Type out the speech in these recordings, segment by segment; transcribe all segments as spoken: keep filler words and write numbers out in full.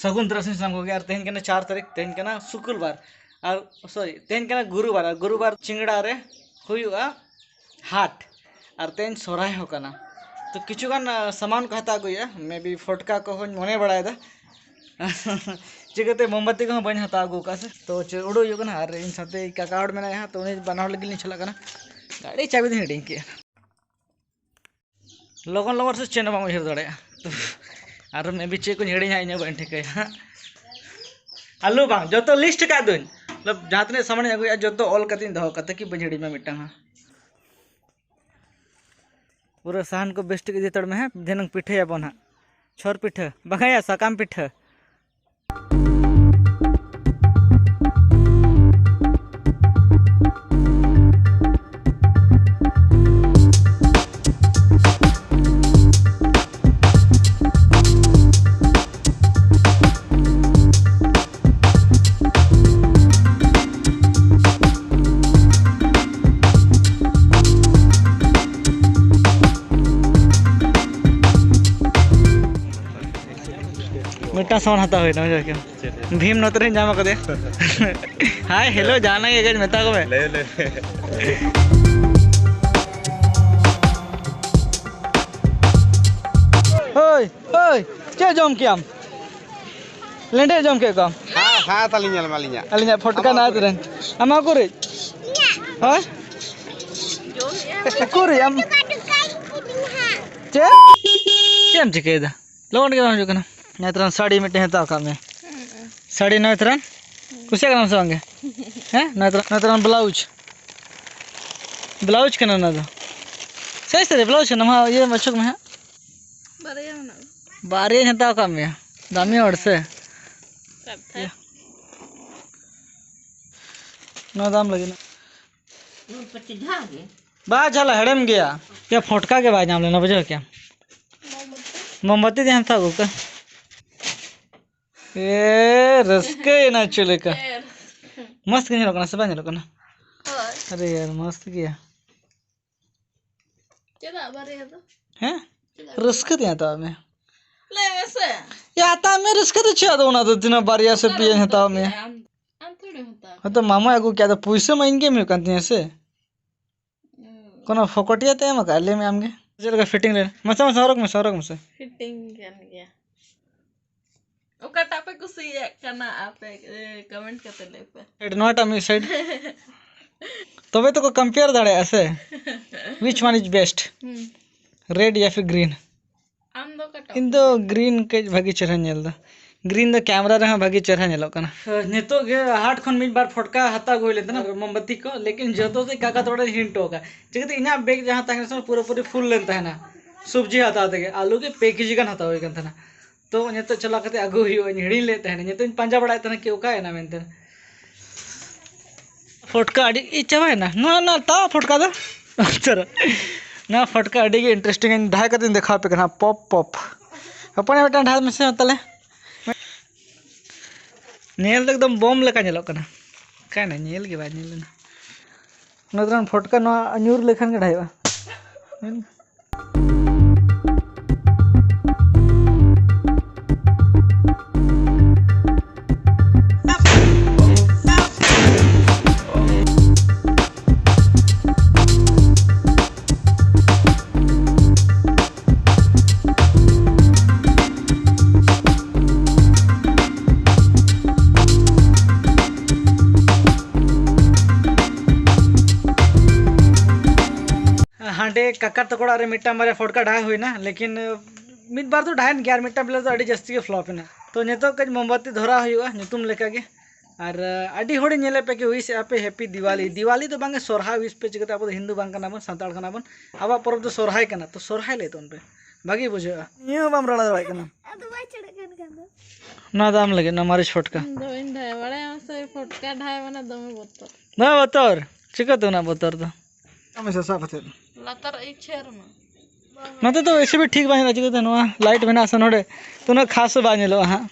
ᱥᱟᱹᱜᱩᱱ ᱛᱟᱨᱟᱥᱤᱧ ᱥᱟᱱᱟᱢ ᱠᱚᱜᱮ᱾ ᱟᱨ ᱛᱮᱦᱮᱧ ᱠᱟᱱᱟ ᱪᱟᱨ ᱛᱟᱹᱨᱤᱠᱷ, ᱛᱮᱦᱮᱧ ᱠᱟᱱᱟ ᱥᱩᱠᱨᱵᱟᱨ, ᱟᱨ ᱥᱚᱨᱤ, ᱛᱮᱦᱮᱧ ᱠᱟᱱᱟ ᱜᱩᱨᱩᱵᱟᱨ, ᱟᱨ ᱜᱩᱨᱩᱵᱟᱨ ᱪᱤᱝᱲᱟ ᱨᱮ ᱦᱩᱭᱩᱜᱼᱟ ᱦᱟᱴ, ᱟᱨ ᱛᱮᱦᱮᱧ ᱥᱚᱨᱦᱟᱭ ᱦᱚᱸ ᱠᱟᱱᱟ᱾ ᱛᱚ ᱠᱤᱪᱷᱩ ᱜᱟᱱ, ᱟ, ᱥᱟᱢᱟᱱ ᱠᱚ ᱦᱟᱛᱟᱣ ᱟᱹᱜᱩᱭᱟ, ᱢᱮ ᱵᱤ ᱯᱷᱚᱴᱠᱟ ᱠᱚᱦᱚᱸᱧ ᱢᱚᱱᱮ ᱵᱟᱲᱟᱭᱮᱫᱟ᱾ ᱪᱤᱠᱟᱹᱛᱮ ᱢᱳᱢᱵᱟᱛᱤ ᱠᱚᱦᱚᱸ ᱵᱟᱹᱧ ᱦᱟᱛᱟᱣ ᱟᱹᱜᱩ ᱟᱠᱟᱫᱼᱟ ᱥᱮ᱾ ᱛᱚ ᱪᱮᱫ ᱩᱰᱩᱠ ᱦᱩᱭᱩᱜ ᱠᱟᱱᱟ, ᱟᱨ ᱤᱧ ᱥᱟᱶᱛᱮ ᱠᱟᱠᱟ ᱦᱚᱲ ᱢᱮᱱᱟᱭᱟ ᱦᱟᱸᱜ, ᱛᱚ ᱩᱱᱤ ᱵᱟᱱᱟ ᱦᱚᱲ ᱞᱟᱹᱜᱤᱫ ᱞᱤᱧ ᱪᱟᱞᱟᱜ ᱠᱟᱱᱟ᱾ ᱜᱟᱹᱰᱤ ᱪᱟᱵᱤ ᱫᱚᱧ ᱦᱤᱲᱤᱧ ᱠᱮᱜᱼᱟ᱾ ᱞᱚᱜᱚᱱ ᱞᱚᱜᱚᱱ ᱥᱮ ᱪᱮᱫ ᱦᱚᱸ ᱵᱟᱢ ᱩᱭᱦᱟᱹᱨ ᱫᱟᱲᱮᱭᱟᱜᱼᱟ᱾ ᱛᱚ, ᱟᱨ ᱢᱮ ᱵᱤ ᱪᱮᱫ ᱠᱚᱧ ᱦᱤᱲᱤᱧᱟ, ᱤᱧ ᱦᱚᱸ ᱵᱟᱹᱧ ᱴᱷᱤᱠᱟᱹᱭᱟ ᱦᱟᱸᱜ᱾ ᱟᱹᱞᱩ ᱵᱟᱝ, ᱡᱚᱛᱚ ᱞᱤᱥᱴ ᱠᱟᱜ ᱫᱩᱧ᱾ ᱢᱚᱛᱞᱚᱵ, ᱡᱟᱦᱟᱸ ᱛᱤᱱᱟᱹᱜ ᱥᱟᱢᱟᱱᱤᱧ ᱟᱹᱜᱩᱭᱟ, ᱡᱚᱛᱚ ᱚᱞ ᱠᱟᱛᱮᱧ ᱫᱚᱦᱚ ᱠᱟᱜ ᱛᱟᱠᱤ ᱵᱟᱹᱧ ᱦᱤᱲᱤᱧ ᱢᱟ ᱢᱤᱫᱴᱟᱝ ᱦᱚᱸ᱾ ᱯᱩᱨᱟᱹ ᱥᱟᱦᱟᱱ ᱠᱚ ᱵᱮᱥ ᱴᱷᱤᱠ ᱤᱫᱤ ᱦᱟᱛᱟᱲ ᱢᱮ ᱦᱮᱸ, ᱫᱷᱤᱱᱟᱹᱝ ᱯᱤᱴᱷᱟᱹᱭᱟᱵᱚᱱ ᱦᱟᱸᱜ᱾ ᱪᱷᱚᱨ ᱯᱤᱴᱷᱟᱹ, ᱵᱟᱝᱟ ᱭᱟ, ᱥᱟᱠᱟᱢ ᱯᱤᱴᱷᱟᱹ᱾ ᱢᱤᱫᱴᱟᱝ ᱥᱟᱢᱟᱱ ᱦᱟᱛᱟᱣ ᱦᱩᱭᱱᱟ, ᱵᱩᱡᱷᱟᱹᱣ ᱠᱮᱫᱟᱢ? ᱵᱷᱤᱢ ᱱᱚᱛᱮ ᱨᱮᱧ ᱧᱟᱢ ᱟᱠᱟᱫᱮᱭᱟ᱾ ᱦᱟᱭ, ᱦᱮᱞᱳ, ᱡᱟᱦᱟᱱᱟᱜ ᱜᱮ ᱠᱟᱹᱡ ᱢᱮᱛᱟ ᱠᱚ ᱢᱮ᱾ ᱞᱟᱹᱭ, ᱞᱟᱹᱭ, ᱞᱟᱹᱭ᱾ ᱦᱳᱭ, ᱦᱳᱭ, ᱪᱮᱫ ᱡᱚᱢ ᱠᱮᱜᱼᱟᱢ? ᱞᱮᱸᱰᱮᱫ ᱡᱚᱢ ᱠᱮᱫ ᱠᱚᱣᱟᱢ? ᱦᱮᱸ, ᱦᱮᱸ, ᱛᱟᱹᱞᱤᱧ ᱧᱮᱞ ᱢᱟᱞᱤᱧᱟ᱾ ᱟᱹᱞᱤᱧᱟᱜ ᱯᱷᱚᱴᱠᱟ ᱱᱟᱭ ᱨᱮᱱ᱾ ᱟᱢᱟᱜ ᱩᱠᱩᱨᱤᱡ? ᱦᱳᱭ? ᱩᱠᱩᱨᱤᱡ ᱟᱢ? ᱪᱮᱫ? ᱪᱮᱫ ᱮᱢ ᱪᱤᱠᱟᱹᱭᱮᱫᱟ? ᱞᱚᱜᱚᱱ ᱜᱮ ᱵᱟᱝ ᱦᱤᱡᱩᱜ ᱠᱟᱱᱟ᱾ ᱱᱚᱭᱛᱨᱟᱱ ᱥᱟᱹᱲᱤ ᱢᱤᱫᱴᱮᱱ ᱦᱟᱛᱟᱣ ᱠᱟᱜ ᱢᱮ᱾ ᱥᱟᱹᱲᱤ ᱱᱚᱭᱛᱨᱟᱱ? ᱠᱩᱥᱤᱭᱟᱜ ᱠᱟᱱᱟᱢ ᱥᱮ ᱵᱟᱝᱜᱮ? ᱦᱮᱸ? ᱱᱚᱭᱛᱨᱟᱱ, ᱱᱚᱭᱛᱨᱟᱱ ᱵᱞᱟᱣᱩᱡᱽ᱾ ᱵᱞᱟᱣᱩᱡᱽ ᱠᱟᱱᱟ ᱚᱱᱟ ᱫᱚ᱾ ᱥᱟᱹᱨᱤ ᱥᱟᱹᱨᱤ ᱵᱞᱟᱣᱩᱡᱽ ᱠᱟᱱᱟ᱾ ᱢᱟ ᱤᱭᱟᱹ ᱚᱪᱚᱜ ᱢᱮ ᱦᱟᱸᱜ᱾ ᱵᱟᱨᱭᱟ ᱢᱮᱱᱟᱜᱼᱟ᱾ ᱵᱟᱨᱭᱟᱧ ᱦᱟᱛᱟᱣ ᱠᱟᱜ ᱢᱮᱭᱟ᱾ ᱫᱟᱢᱤ ᱦᱚᱲ ᱥᱮ? ᱠᱟᱛᱷᱟ᱾ ᱤᱭᱟᱹ᱾ ᱱᱚᱣᱟ ᱫᱟᱢ ᱞᱟᱹᱜᱤᱫ᱾ ᱵᱟ ᱡᱷᱟᱞᱟ, ᱦᱮᱲᱮᱢ ᱜᱮᱭᱟ᱾ ᱭᱟ, ᱯᱷᱚᱴᱠᱟ ᱜᱮ ᱵᱟᱭ ᱧᱟᱢ ᱞᱮᱱᱟ, ᱵᱩᱡᱷᱟᱹᱣ ᱠᱮᱭᱟᱢ᱾ ᱢᱳᱢᱵᱟᱛᱤ ᱫᱚᱧ ᱦᱟᱛᱟᱣ ᱟᱹᱜᱩ ᱠᱟᱜᱼᱟ᱾ ᱮ, ᱨᱟᱹᱥᱠᱟᱹᱭᱮᱱᱟ ᱪᱮᱫ ᱞᱮᱠᱟ᱾ ᱢᱚᱥᱛ ᱜᱮ ᱧᱮᱞᱚᱜ ᱠᱟᱱᱟ ᱥᱮ ᱵᱟᱝ ᱧᱮᱞᱚᱜ ᱠᱟᱱᱟ? ᱦᱳᱭ᱾ ᱟᱨᱮ ᱭᱟᱨ, ᱢᱚᱥᱛ ᱜᱮᱭᱟ᱾ ᱪᱮᱫᱟᱜ ᱵᱟᱨᱭᱟ ᱫᱚ? ᱦᱮᱸ? ᱪᱮᱫᱟᱜ? ᱨᱟᱹᱥᱠᱟᱹ ᱛᱮᱧ ᱦᱟᱛᱟᱣᱟᱫ ᱢᱮᱭᱟ᱾ ᱞᱟᱹᱭ ᱢᱮᱥᱮ᱾ ᱪᱟ ᱦᱟᱛᱟᱣ ᱢᱮ, ᱨᱟᱹᱥᱠᱟᱹ ᱫᱚ ᱪᱮᱫ ᱟᱫᱚ? ᱚᱱᱟ ᱫᱚ ᱛᱤᱱᱟᱹᱜ ᱵᱟᱨᱭᱟ ᱥᱮ ᱯᱮᱭᱟᱧ ᱦᱟᱛᱟᱣ ᱢᱮᱭᱟ᱾ ᱟᱢ, ᱟᱢ ᱛᱷᱚᱲᱮᱢ ᱦᱟᱛᱟᱣ ᱦᱚᱭᱛᱚ ᱢᱟᱢᱟᱭ ᱟᱹᱜᱩ ᱠᱮᱫᱟ, ᱯᱩᱭᱥᱟᱹ ᱢᱟ ᱤᱧ ᱜᱮ ᱮᱢ ᱦᱩᱭᱩᱜ ᱠᱟᱱ ᱛᱤᱧᱟᱹ ᱥᱮ᱾ ᱦᱩᱸ᱾ ᱠᱳᱱᱳ ᱯᱷᱚᱠᱚᱴᱤᱭᱟᱹ ᱛᱮ ᱮᱢ ᱟᱠᱟᱫ, ᱞᱟᱹᱭ ᱢᱮ ᱟᱢ ᱜᱮ᱾ ᱪᱮᱫ ᱞᱮᱠᱟ ᱯᱷᱤᱴᱤᱝ ᱨᱮ? ᱢᱟᱥᱮ, ᱢᱟᱥᱮ ᱦᱚᱨᱚᱜᱽ ᱢᱮᱥᱮ, ᱦᱚᱨᱚᱜᱽ ᱢᱮᱥᱮ᱾ ᱯᱷᱤᱴᱤᱝ ᱠᱟᱱ ᱜᱮᱭᱟ᱾ ᱚᱠᱟᱴᱟᱜ ᱯᱮ ᱠᱩᱥᱤᱭᱟᱜ ᱠᱟᱱᱟ ᱟᱯᱮ, ᱮ, ᱠᱚᱢᱮᱱᱴ ᱠᱟᱛᱮ ᱞᱟᱹᱭ ᱯᱮ᱾ ᱥᱟᱭᱤᱰ, ᱱᱚᱣᱟᱴᱟᱜ ᱢᱤᱫ ᱥᱟᱭᱤᱰ᱾ ᱛᱚᱵᱮ ᱛᱚᱠᱚ ᱠᱚᱢᱯᱮᱭᱟᱨ ᱫᱟᱲᱮᱭᱟᱜᱼᱟ ᱥᱮ, which one is best, ᱦᱩᱸ᱾ ᱨᱮᱰ ᱭᱟ ᱯᱷᱤᱨ ᱜᱨᱤᱱ? ᱟᱢ ᱫᱚ ᱚᱠᱟᱴᱟᱜ ᱤᱧ ᱫᱚ ᱠᱩᱥᱤᱭᱟᱜ? ᱜᱨᱤᱱ ᱠᱟᱹᱡ ᱵᱷᱟᱹᱜᱤ ᱪᱮᱦᱨᱟ ᱧᱮᱞ ᱫᱚ᱾ ᱜᱨᱤᱱ ᱫᱚ ᱠᱮᱢᱨᱟ ᱨᱮᱦᱚᱸ ᱵᱷᱟᱹᱜᱤ ᱪᱮᱦᱨᱟ ᱧᱮᱞᱚᱜ ᱠᱟᱱᱟ᱾ ᱱᱤᱛᱚᱜ ᱜᱮ ᱦᱟᱴ ᱠᱷᱚᱱ ᱢᱤᱫ ᱵᱟᱨ ᱯᱷᱚᱴᱠᱟ ᱦᱟᱛᱟᱣ ᱟᱹᱜᱩ ᱦᱩᱭ ᱞᱮᱱ ᱛᱟᱦᱮᱱᱟ, ᱟᱨ ᱢᱳᱢᱵᱟᱛᱤ ᱠᱚ, ᱞᱮᱠᱤᱱ ᱡᱚᱛᱚ ᱥᱮᱫ ᱠᱟᱠᱟ ᱛᱚᱲᱮ ᱦᱤᱲᱤᱧ ᱦᱚᱴᱚ ᱠᱟᱜᱼᱟ᱾ ᱪᱤᱠᱟᱹᱛᱮ ᱤᱧᱟᱹᱜ ᱵᱮᱜᱽ ᱡᱟᱦᱟᱸ ᱛᱟᱦᱮᱸ ᱠᱟᱱᱟ ᱥᱮ, ᱯᱩᱨᱟᱹᱯᱩᱨᱤ ᱯᱷᱩᱞ ᱞᱮᱱ ᱛᱟᱦᱮᱱᱟ᱾ ᱥᱚᱵᱽᱡᱤ ᱦᱟᱛᱟᱣ ᱛᱮᱜᱮ ᱟᱞᱩ ᱜᱮ ᱯᱮ ᱠᱮᱡᱤ ᱜᱟᱱ ᱦᱟᱛᱟᱣ ᱦᱩᱭ ᱠᱟᱱ ᱛᱟᱦᱮᱱᱟ᱾ ᱛᱚ ᱱᱤᱛᱚᱜ ᱪᱟᱞᱟᱣ ᱠᱟᱛᱮ ᱟᱹᱜᱩ ᱦᱩᱭᱩᱜᱼᱟ, ᱤᱧ ᱦᱤᱲᱤᱧ ᱞᱮᱫ ᱛᱟᱦᱮᱱᱟ᱾ ᱱᱤᱛᱚᱜ ᱤᱧ ᱯᱟᱸᱡᱟ ᱵᱟᱲᱟᱭᱮᱫ ᱛᱟᱦᱮᱱᱟ ᱠᱤ ᱚᱠᱟᱭᱮᱱᱟ ᱢᱮᱱᱛᱮ᱾ ᱯᱷᱚᱴᱠᱟ ᱟᱹᱰᱤ ᱤ ᱪᱟᱵᱟᱭᱮᱱᱟ᱾ ᱱᱚᱣᱟ, ᱱᱚᱣᱟ ᱛᱟᱣ ᱯᱷᱚᱴᱠᱟ ᱫᱚ᱾ ᱱᱚᱣᱟ ᱯᱷᱚᱴᱠᱟ ᱟᱹᱰᱤ ᱜᱮ ᱤᱱᱴᱟᱨᱮᱥᱴᱤᱝ, ᱤᱧ ᱰᱷᱟᱭ ᱠᱟᱛᱮᱧ ᱫᱮᱠᱷᱟᱣ ᱟᱯᱮ ᱠᱟᱱᱟ᱾ Pop, pop. ᱦᱚᱯᱚᱱ ᱢᱤᱫᱴᱟᱝ ᱰᱷᱟᱭ ᱢᱮᱥᱮ ᱛᱟᱦᱞᱮ᱾ ᱧᱮᱞ ᱫᱚ ᱮᱠᱫᱚᱢ ᱵᱳᱢ ᱞᱮᱠᱟ ᱧᱮᱞᱚᱜ ᱠᱟᱱᱟ᱾ ᱚᱠᱟᱭᱮᱱᱟ? ᱧᱮᱞ ᱜᱮ ᱵᱟᱭ ᱧᱮᱞ ᱞᱮᱱᱟ᱾ ᱚᱱᱟ ᱛᱚᱨᱟᱱ ᱯᱷᱚᱴᱠᱟ ᱱᱚᱣᱟ ᱧᱩᱨ ᱞᱮᱠᱷᱟᱱ ᱜᱮ ᱰᱷᱟᱭᱚᱜᱼᱟ᱾ ᱦᱟᱸᱰᱮ ᱠᱟᱠᱟ ᱛᱟᱠᱚ ᱚᱲᱟᱜ ᱨᱮ ᱢᱤᱫᱴᱟᱝ ᱵᱟᱨᱭᱟ ᱯᱷᱚᱴᱠᱟ ᱰᱷᱟᱭ ᱦᱩᱭᱱᱟ, ᱞᱮᱠᱤᱱ, ᱟᱸ, ᱢᱤᱫ ᱵᱟᱨ ᱫᱚ ᱰᱷᱟᱭᱮᱱ ᱜᱮᱭᱟ, ᱟᱨ ᱢᱤᱫᱴᱟᱝ ᱵᱮᱞᱟ ᱫᱚ ᱟᱹᱰᱤ ᱡᱟᱹᱥᱛᱤ ᱜᱮ ᱯᱷᱞᱚᱯ ᱮᱱᱟ᱾ ᱛᱚ ᱱᱤᱛᱚᱜ ᱠᱟᱹᱡ ᱢᱳᱢᱵᱟᱛᱤ ᱫᱷᱚᱨᱟᱣ ᱦᱩᱭᱩᱜᱼᱟ ᱧᱩᱛᱩᱢ ᱞᱮᱠᱟᱜᱮ᱾ ᱟᱨ, ᱟᱸ, ᱟᱹᱰᱤ ᱦᱚᱲᱤᱧ ᱧᱮᱞᱮᱫ ᱯᱮ ᱠᱤ ᱣᱤᱥ ᱮᱫᱼᱟ ᱯᱮ ᱦᱮᱯᱤ ᱫᱤᱣᱟᱞᱤ᱾ ᱫᱤᱣᱟᱞᱤ ᱫᱚ ᱵᱟᱝᱜᱮ, ᱥᱚᱨᱦᱟᱭ ᱣᱤᱥ ᱯᱮ᱾ ᱪᱤᱠᱟᱹᱛᱮ? ᱟᱵᱚ ᱫᱚ ᱦᱤᱱᱫᱩ ᱵᱟᱝ ᱠᱟᱱᱟ ᱵᱚᱱ, ᱥᱟᱱᱛᱟᱲ ᱠᱟᱱᱟ ᱵᱚᱱ᱾ ᱟᱵᱚᱣᱟᱜ ᱯᱚᱨᱚᱵᱽ ᱫᱚ ᱥᱚᱨᱦᱟᱭ ᱠᱟᱱᱟ, ᱛᱚ ᱥᱚᱨᱦᱟᱭ ᱞᱟᱹᱭ ᱛᱟᱵᱚᱱ ᱯᱮ᱾ ᱵᱷᱟᱜᱮ ᱵᱩᱡᱷᱟᱹᱜᱼᱟ᱾ ᱱᱤᱭᱟᱹ ᱦᱚᱸ ᱵᱟᱢ ᱨᱟᱲᱟ ᱫᱟᱲᱮᱭᱟᱜ ᱠᱟᱱᱟ᱾ ᱟᱫᱚ ᱵᱟᱭ ᱪᱷᱟᱲᱟᱜ ᱠᱟᱱ ᱠᱷᱟᱱ ᱫᱚ᱾ ᱱᱚᱣᱟ ᱫᱚ ᱟᱢ ᱞᱟᱹᱜᱤᱫ, ᱱᱚᱣᱟ ᱢᱟᱹᱨᱤᱪ ᱯᱷᱚᱴᱠᱟ᱾ ᱤᱧ ᱫᱚ ᱵᱟᱹᱧ ᱫᱟᱲᱮᱭᱟᱜᱼᱟ, ᱵᱟᱲᱟᱭᱟᱢ ᱥᱮ ᱯᱷᱚᱴᱠᱟ ᱰᱷᱟᱭ ᱢᱟᱱᱮ ᱫᱚᱢᱮ ᱵᱚᱛᱚᱨ᱾ ᱫᱚᱢᱮ ᱵᱚᱛᱚᱨ? ᱪᱤᱠᱟᱹᱛᱮ ᱩᱱᱟᱹᱜ ᱵᱚᱛᱚᱨ ᱫᱚ? ᱟᱢ ᱥᱟᱵ ᱠᱟᱛᱮᱫ᱾ ᱞᱟᱛᱟᱨ ᱤᱪᱷᱟᱹᱨ ᱢᱟ᱾ ᱱᱚᱛᱮ ᱫᱚ ᱮᱥᱮ ᱵᱷᱤ ᱴᱷᱤᱠ ᱵᱟᱝ ᱧᱮᱞᱚᱜᱼᱟ, ᱪᱤᱠᱟᱹᱛᱮ ᱱᱚᱣᱟ ᱞᱟᱭᱤᱴ ᱢᱮᱱᱟᱜᱼᱟ ᱥᱮ ᱱᱚᱰᱮ, ᱛᱚ ᱩᱱᱟᱹᱜ ᱠᱷᱟᱥ ᱵᱟᱝ ᱧᱮᱞᱚᱜᱼᱟ ᱦᱟᱸᱜ᱾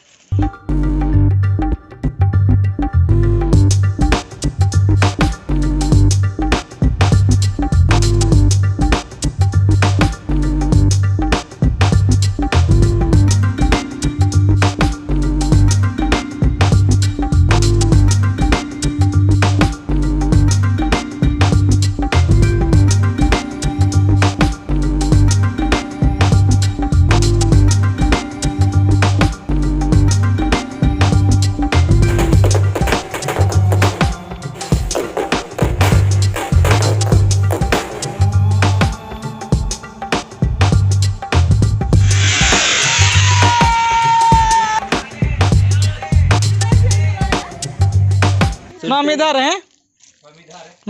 ᱟᱢ ᱢᱤᱫ ᱫᱷᱟᱣ ᱨᱮ, ᱦᱮᱸ?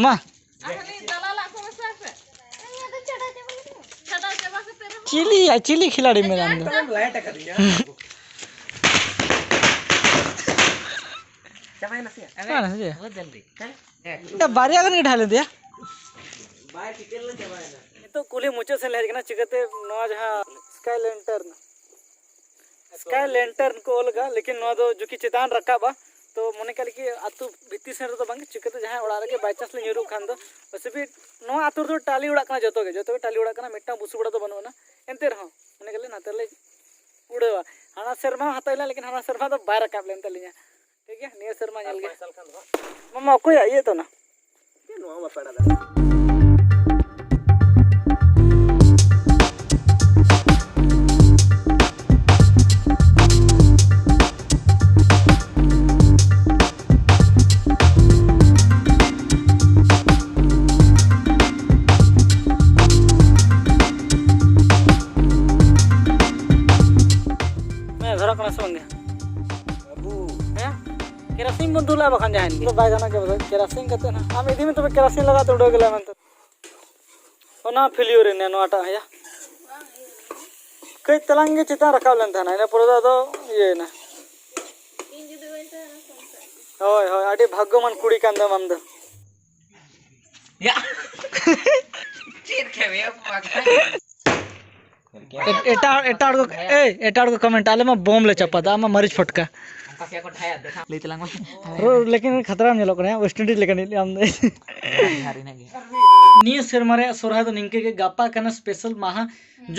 ᱢᱟ᱾ ᱟᱨ ᱦᱟᱹᱱᱤ ᱫᱟᱞᱟᱞᱟᱜ ᱠᱚ ᱢᱮᱥᱟ ᱯᱮ᱾ ᱪᱷᱟᱰᱟᱣ ᱪᱟᱵᱟ ᱠᱟᱛᱮ ᱨᱮᱦᱚᱸ᱾ ᱪᱤᱞᱤ, ᱪᱤᱞᱤ ᱠᱷᱤᱞᱟᱲᱤ ᱢᱮᱱᱟᱢ ᱫᱚ? ᱮᱠᱫᱚᱢ ᱞᱟᱭᱤᱴ ᱟᱠᱟᱫᱤᱧᱟ᱾ ᱪᱟᱵᱟᱭᱮᱱᱟ ᱥᱮ? ᱪᱟᱵᱟᱭᱮᱱᱟ ᱥᱮ ᱪᱮᱫ? ᱵᱚᱦᱩᱛ ᱡᱚᱞᱫᱤ᱾ ᱦᱮᱸ? ᱮ, ᱵᱟᱨᱭᱟ ᱜᱟᱱ ᱜᱮ ᱰᱷᱟᱞ ᱞᱮᱫᱮᱭᱟ᱾ ᱵᱟᱭ ᱴᱷᱤᱠᱟᱹ ᱞᱮᱱᱟ, ᱪᱟᱵᱟᱭᱮᱱᱟ᱾ ᱱᱤᱛᱚᱜ ᱠᱩᱞᱦᱤ ᱢᱩᱪᱟᱹᱫ ᱥᱮᱫ ᱞᱮ ᱦᱮᱡ ᱟᱠᱟᱱᱟ, ᱪᱤᱠᱟᱹᱛᱮ ᱱᱚᱣᱟ ᱡᱟᱦᱟᱸ ᱥᱠᱟᱭ ᱞᱮᱱᱴᱟᱨᱱ, ᱥᱠᱟᱭ ᱞᱮᱱᱴᱟᱨᱱ ᱠᱚ ᱚᱞ ᱟᱠᱟᱫ, ᱞᱮᱠᱤᱱ ᱱᱚᱣᱟ ᱫᱚ ᱡᱩᱠᱤ ᱪᱮᱛᱟᱱ ᱨᱟᱠᱟᱵᱼᱟ᱾ ᱛᱚ ᱢᱚᱱᱮ ᱠᱟᱜ ᱞᱮᱠᱤ ᱟᱹᱛᱩ ᱵᱷᱤᱛᱤᱨ ᱥᱮᱱ ᱨᱮᱫᱚ ᱵᱟᱝ, ᱪᱤᱠᱟᱹᱛᱮ ᱡᱟᱦᱟᱸᱭ ᱚᱲᱟᱜ ᱨᱮᱜᱮ by chance ᱞᱮ ᱧᱩᱨᱩᱜ ᱠᱷᱟᱱ ᱫᱚ ᱚᱥᱩᱵᱤᱫᱷᱟ᱾ ᱱᱚᱣᱟ ᱟᱹᱛᱩ ᱨᱮᱫᱚ ᱴᱟᱹᱞᱤ ᱚᱲᱟᱜ ᱠᱟᱱᱟ, ᱡᱚᱛᱚ ᱜᱮ, ᱡᱚᱛᱚ ᱜᱮ ᱴᱟᱹᱞᱤ ᱚᱲᱟᱜ ᱠᱟᱱᱟ, ᱢᱤᱫᱴᱟᱝ ᱵᱩᱥᱩᱵ ᱚᱲᱟᱜ ᱫᱚ ᱵᱟᱹᱱᱩᱜ ᱟᱱᱟ᱾ ᱮᱱᱛᱮ ᱨᱮᱦᱚᱸ ᱢᱚᱱᱮ ᱠᱟᱜ ᱞᱮ ᱱᱟᱛᱮ ᱨᱮᱞᱮ ᱩᱲᱟᱹᱣᱟ᱾ ᱦᱟᱱᱟ ᱥᱮᱨᱢᱟ ᱦᱚᱸ ᱦᱟᱛᱟᱣ ᱞᱮᱱᱟ, ᱞᱮᱠᱤᱱ ᱦᱟᱱᱟ ᱥᱮᱨᱢᱟ ᱫᱚ ᱵᱟᱭ ᱨᱟᱠᱟᱵ ᱞᱮᱱ ᱛᱟᱹᱞᱤᱧᱟ᱾ ᱴᱷᱤᱠ ᱜᱮᱭᱟ, ᱱᱤᱭᱟᱹ ᱥᱮᱨᱢᱟ ᱧᱮᱞ ᱜᱮ᱾ ᱢᱟᱢᱟ, ᱚᱠᱚᱭᱟᱜ ᱤᱭᱟᱹ ᱛᱟᱱᱟ? ᱱᱚᱣᱟ ᱢᱟ ᱯᱮᱲᱟ ᱫᱟᱫᱟ᱾ ᱦᱮᱸ, ᱫᱷᱚᱨᱟᱜ ᱠᱟᱱᱟ ᱥᱮ ᱵᱟᱝ ᱜᱮ? ᱵᱟᱹᱵᱩ᱾ ᱦᱮᱸ? ᱠᱮᱨᱟᱥᱤᱱ ᱵᱚᱱ ᱫᱩᱞᱟ ᱵᱟᱠᱷᱟᱱ ᱡᱟᱦᱟᱸᱭᱮᱱ ᱜᱮ᱾ ᱵᱟᱭ ᱜᱟᱱᱚᱜ ᱜᱮᱭᱟ ᱵᱚᱞᱮ, ᱠᱮᱨᱟᱥᱤᱱ ᱠᱟᱛᱮ ᱱᱟᱦᱟᱜ᱾ ᱟᱢ ᱤᱫᱤ ᱢᱮ ᱛᱚᱵᱮ, ᱠᱮᱨᱟᱥᱤᱱ ᱞᱟᱜᱟᱣ ᱛᱮ ᱩᱰᱟᱹᱣ ᱜᱮᱞᱮ ᱢᱮᱱᱛᱮ᱾ ᱚᱱᱟ ᱯᱷᱮᱞᱤᱭᱳᱨ ᱮᱱᱟ ᱱᱚᱣᱟᱴᱟᱜ, ᱦᱮᱸᱭᱟ᱾ ᱠᱟᱹᱡ ᱛᱟᱞᱟᱝ ᱜᱮ ᱪᱮᱛᱟᱱ ᱨᱟᱠᱟᱵ ᱞᱮᱱ ᱛᱟᱦᱮᱱᱟ, ᱤᱱᱟᱹ ᱯᱚᱨᱮ ᱫᱚ ᱟᱫᱚ ᱤᱭᱟᱹᱭᱮᱱᱟ᱾ ᱦᱳᱭ, ᱦᱳᱭ, ᱟᱹᱰᱤ ᱵᱷᱟᱜᱽᱜᱚᱢᱟᱱ ᱠᱩᱲᱤ ᱠᱟᱱ ᱫᱚᱢ ᱟᱢ ᱫᱚ᱾ ᱭᱟ᱾ ᱪᱮᱫ ᱠᱷᱮᱢ ᱭᱟ, ᱯᱟᱜᱽᱞᱟ? ᱮᱴ-, ᱮᱴᱟᱜ, ᱮᱴᱟᱜ ᱦᱚᱲ ᱠᱚ, ᱮᱭ, ᱮᱴᱟᱜ ᱦᱚᱲ ᱠᱚ ᱠᱚᱢᱮᱱᱴ, "ᱟᱞᱮ ᱢᱟ ᱵᱳᱢ ᱞᱮ ᱪᱟᱯᱟᱫᱟ, ᱟᱢ ᱢᱟ ᱢᱟᱹᱨᱤᱪ ᱯᱷᱚᱴᱠᱟ᱾" ᱚᱱᱠᱟ ᱠᱚ ᱰᱷᱟᱭᱟ, ᱫᱮᱠᱷᱟ᱾ ᱞᱟᱹᱭ ᱛᱟᱞᱟᱝ ᱢᱮ᱾ ᱨᱚᱲ, ᱞᱮᱠᱤᱱ ᱠᱷᱟᱛᱨᱟᱢ ᱧᱮᱞᱚᱜ ᱠᱟᱱᱟ, ᱭᱟ, ᱳᱭᱮᱥᱴ ᱤᱱᱰᱤᱡᱽ ᱞᱮᱠᱟ ᱧᱮᱞ ᱟᱢ ᱫᱚ᱾ ᱡᱚᱦᱟᱨ, ᱡᱚᱦᱟᱨ, ᱤᱱᱟᱹᱜ ᱜᱮ᱾ ᱱᱤᱭᱟᱹ ᱥᱮᱨᱢᱟ ᱨᱮᱭᱟᱜ ᱥᱚᱨᱦᱟᱭ ᱫᱚ ᱱᱤᱝᱠᱟᱹ ᱜᱮ, ᱜᱟᱯᱟ ᱠᱟᱱᱟ ᱥᱯᱮᱥᱟᱞ ᱢᱟᱦᱟ,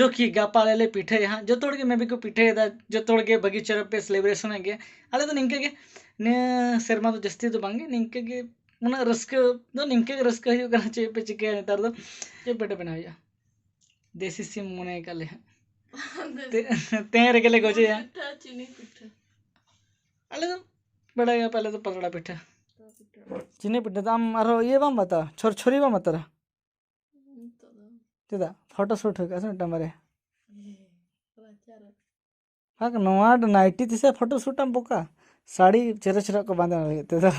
ᱡᱚ ᱠᱤ ᱜᱟᱯᱟ ᱟᱞᱮ ᱞᱮ ᱯᱤᱴᱷᱟᱹᱭᱟ ᱦᱟᱸᱜ᱾ ᱡᱚᱛᱚ ᱦᱚᱲ ᱜᱮ ᱢᱮᱵᱤ ᱠᱚ ᱯᱤᱴᱷᱟᱹᱭᱮᱫᱟ, ᱡᱚᱛᱚ ᱦᱚᱲ ᱜᱮ ᱵᱷᱟᱹᱜᱤ ᱪᱮᱦᱨᱟ ᱯᱮ ᱥᱮᱞᱮᱵᱨᱮᱥᱚᱱ ᱮᱫ ᱜᱮᱭᱟ᱾ ᱟᱞᱮ ᱫᱚ ᱱᱤᱝᱠᱟᱹ ᱜᱮ, ᱱᱤᱭᱟᱹ ᱥᱮᱨᱢᱟ ᱫᱚ ᱡᱟᱹᱥᱛᱤ ᱫᱚ ᱵᱟᱝ ᱜᱮ, ᱱᱤᱝᱠᱟᱹ ᱜᱮ, ᱩᱱᱟᱹᱜ ᱨᱟᱹᱥᱠᱟᱹ ᱫᱚ ᱱᱤᱝᱠᱟᱹ ᱜᱮ ᱨᱟᱹᱥᱠᱟᱹ ᱦᱩᱭᱩᱜ ᱠᱟᱱᱟ᱾ ᱪᱮᱫ ᱯᱮ ᱪᱤᱠᱟᱹᱭᱟ ᱱᱮᱛᱟᱨ ᱫᱚ? ᱪᱮᱫ ᱯᱤᱴᱷᱟᱹ ᱵᱮᱱᱟᱣ ᱦᱩᱭᱩᱜᱼᱟ? ᱫᱮᱥᱤ ᱥᱤᱢ ᱢᱚᱱᱮ ᱟᱠᱟᱫ ᱞᱮ ᱦᱟᱸᱜ᱾ ᱛᱮ-, ᱛᱮᱦᱮᱧ ᱨᱮᱜᱮ ᱞᱮ ᱜᱚᱡᱮᱭᱟ᱾ ᱯᱤᱴᱷᱟᱹ, ᱪᱤᱱᱤ ᱯᱤᱴᱷᱟᱹ᱾ ᱟᱞᱮ ᱫᱚ ᱵᱟᱲᱟᱭ ᱜᱮᱭᱟ ᱯᱮ, ᱟᱞᱮ ᱫᱚ ᱯᱟᱛᱲᱟ ᱯᱤᱴᱷᱟᱹ᱾ ᱯᱟᱛᱲᱟ ᱯᱤᱴᱷᱟᱹ᱾ ᱪᱤᱱᱤ ᱯᱤᱴᱷᱟᱹ ᱫᱚ ᱟᱢ ᱟᱨᱦᱚᱸ ᱤᱭᱟᱹ ᱵᱟᱢ ᱵᱟᱛᱟᱣᱟ? ᱪᱷᱚᱨ ᱪᱷᱚᱨᱤ ᱵᱟᱢ ᱵᱟᱛᱟᱣᱟ? ᱱᱤᱛᱚᱜ ᱫᱚ᱾ ᱪᱮᱫᱟᱜ? ᱯᱷᱳᱴᱳ ᱥᱩᱴ ᱦᱩᱭ ᱠᱚᱜᱼᱟ ᱥᱮ ᱢᱤᱫᱴᱟᱝ ᱵᱟᱨᱭᱟ᱾ ᱦᱮᱸ, ᱨᱟᱪᱟ ᱨᱮ᱾ ᱦᱟᱠ, ᱱᱚᱣᱟ ᱫᱚ ᱱᱟᱭᱴᱤ ᱛᱮᱥᱮ ᱯᱷᱳᱴᱳ ᱥᱩᱴ ᱟᱢ ᱵᱚᱠᱟ? ᱥᱟᱹᱲᱤ ᱪᱮᱦᱨᱟ ᱪᱮᱦᱨᱟ ᱠᱚ ᱵᱟᱸᱫᱮ ᱞᱟᱹᱜᱤᱫ ᱛᱮᱫᱚ᱾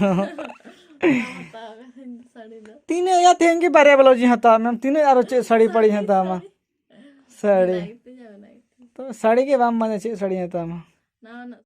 ᱦᱟᱛᱟᱣ ᱠᱟᱹᱫᱟᱹᱧ ᱥᱟᱹᱲᱤ ᱫᱚ᱾ ᱛᱤᱱᱟᱹᱜ ᱭᱟ, ᱛᱮᱦᱮᱧ ᱜᱮ ᱵᱟᱨᱭᱟ ᱵᱞᱟᱣᱩᱡᱽ ᱤᱧ ᱦᱟᱛᱟᱣᱟ, ᱢᱮᱱ ᱛᱤᱱᱟᱹᱜ ᱟᱨᱚ ᱪᱮᱫ ᱥᱟᱹᱲᱤ ᱯᱟᱹᱲᱤᱧ ᱦᱟᱛᱟᱣᱟ ᱢᱟ? ᱥᱟᱹᱲᱤ᱾ ᱚᱱᱟ ᱜᱮᱛᱚ ᱡᱟ ᱢᱮᱱᱟᱜ ᱜᱮᱛᱚ᱾ ᱛᱚ ᱥᱟᱹᱲᱤ ᱜᱮ ᱵᱟᱢ ᱵᱟᱸᱫᱮ, ᱪᱮᱫ ᱥᱟᱹᱲᱤᱧ ᱦᱟᱛᱟᱣᱟ ᱢᱟ? ᱱᱟᱣᱟᱱᱟᱜ